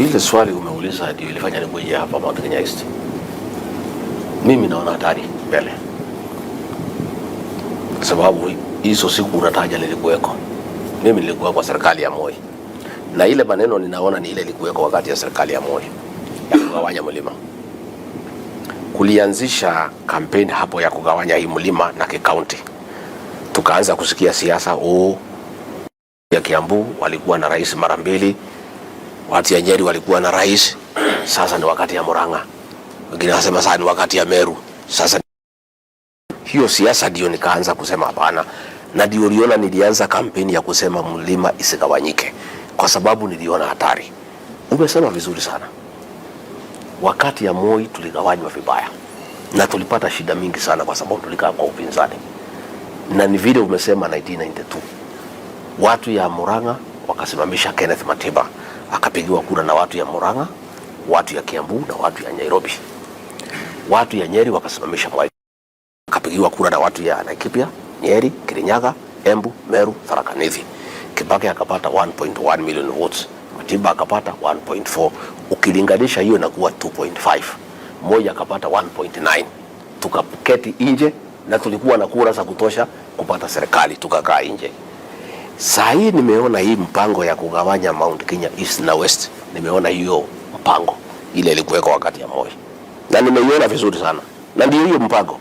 Ile swali umeuliza ndio ilifanya nikuje hapa Mount Kenya East. Mimi naona hatari mbele, sababu hizo siku unataja nilikuweko. Mimi nilikuwa kwa serikali ya Moi, na ile maneno ninaona ni ile ilikuweko wakati ya serikali ya Moi ya kugawanya mlima. Kulianzisha kampeni hapo ya kugawanya hii mlima na kikaunti, tukaanza kusikia siasa ya Kiambu walikuwa na rais mara mbili, watu ya Nyeri walikuwa na rais, sasa ni wakati ya Murang'a, wengine wanasema sasa ni wakati ya Meru. Sasa hiyo siasa ndio nikaanza kusema hapana, na ndio uliona nilianza kampeni ya kusema mlima isigawanyike, kwa sababu niliona hatari. Umesema vizuri sana, wakati ya Moi tuligawanywa vibaya na tulipata shida mingi sana, kwa sababu tulikaa kwa upinzani, na ni vile umesema 1992 watu ya Murang'a wakasimamisha Kenneth Matiba, akapigiwa kura na watu ya Murang'a, watu ya Kiambu na watu ya Nairobi. Watu ya Nyeri wakasimamisha Mwai, akapigiwa kura na watu ya Laikipia, Nyeri, Kirinyaga, Embu, Meru, Tharaka Nithi. Kibaki akapata 1.1 million votes, Matiba akapata 1.4. Ukilinganisha hiyo inakuwa 2.5. Moi akapata 1.9. Tukaketi nje na tulikuwa na kura za kutosha kupata serikali, tukakaa nje. Saa hii nimeona hii mpango ya kugawanya Mount Kenya East na West, nimeona hiyo mpango ile ilikuwekwa wakati ya Moi na nimeiona vizuri sana, na ndio hiyo mpango.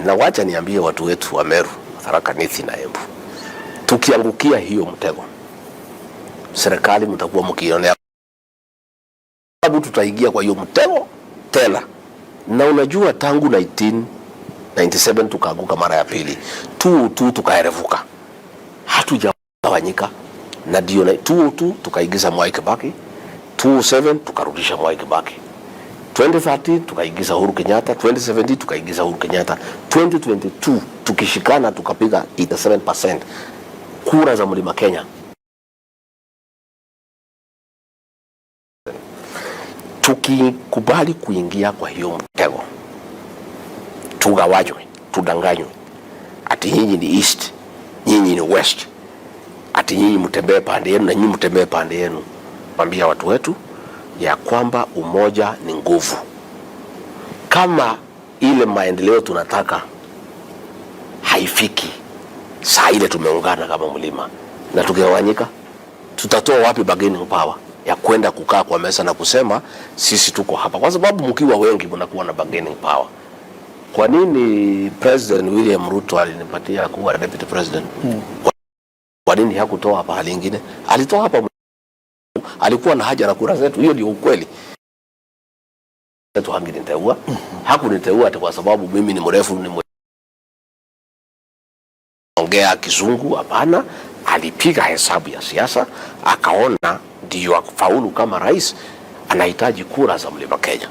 Na wacha niambie watu wetu wa Meru, Tharaka Nithi na Embu, tukiangukia hiyo mtego, serikali mtakuwa mkionea, sababu tutaingia kwa hiyo mtego tena. Na unajua tangu 1997 tukaanguka mara ya pili tu tu tukaerevuka, hatujagawanyika, na ndio 2002 tukaingiza Mwai Kibaki, 2007 tukarudisha Mwai Kibaki, 2013 tukaingiza Uhuru Kenyatta, 2017 tukaingiza Uhuru Kenyatta, 2022 tukishikana tukapiga 87% kura za Mlima Kenya. Tukikubali kuingia kwa hiyo mtego, tugawanywe, tudanganywe ati nyinyi ni East, nyinyi ni West, ati nyinyi mtembee pande yenu na nyinyi mtembee pande yenu. Mwambia watu wetu ya kwamba umoja ni nguvu. Kama ile maendeleo tunataka haifiki saa ile tumeungana kama mlima, na tukigawanyika, tutatoa wapi bargaining power ya kwenda kukaa kwa meza na kusema sisi tuko hapa? Kwa sababu mkiwa wengi mnakuwa na bargaining power. Kwa nini President William Ruto alinipatia kuwa deputy president? Kwa nini hakutoa pahali ingine? Alitoa hapa, alikuwa na haja na kura zetu. Hiyo ndio ukweli. Hangeniteua, hakuniteua ati kwa sababu mimi ni mrefu, ni ongea Kizungu. Hapana, alipiga hesabu ya siasa, akaona ndio afaulu kama rais anahitaji kura za Mlima Kenya.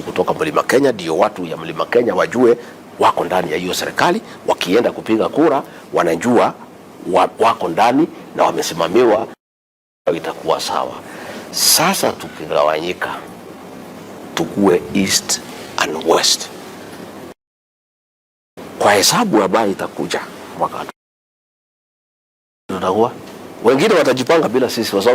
Kutoka Mlima Kenya ndio watu ya Mlima Kenya wajue wako ndani ya hiyo serikali, wakienda kupiga kura wanajua wako ndani na wamesimamiwa, itakuwa sawa. Sasa tukigawanyika, tukue East and West, kwa hesabu ambayo itakuja mwaka tutakuwa wengine watajipanga bila sisi.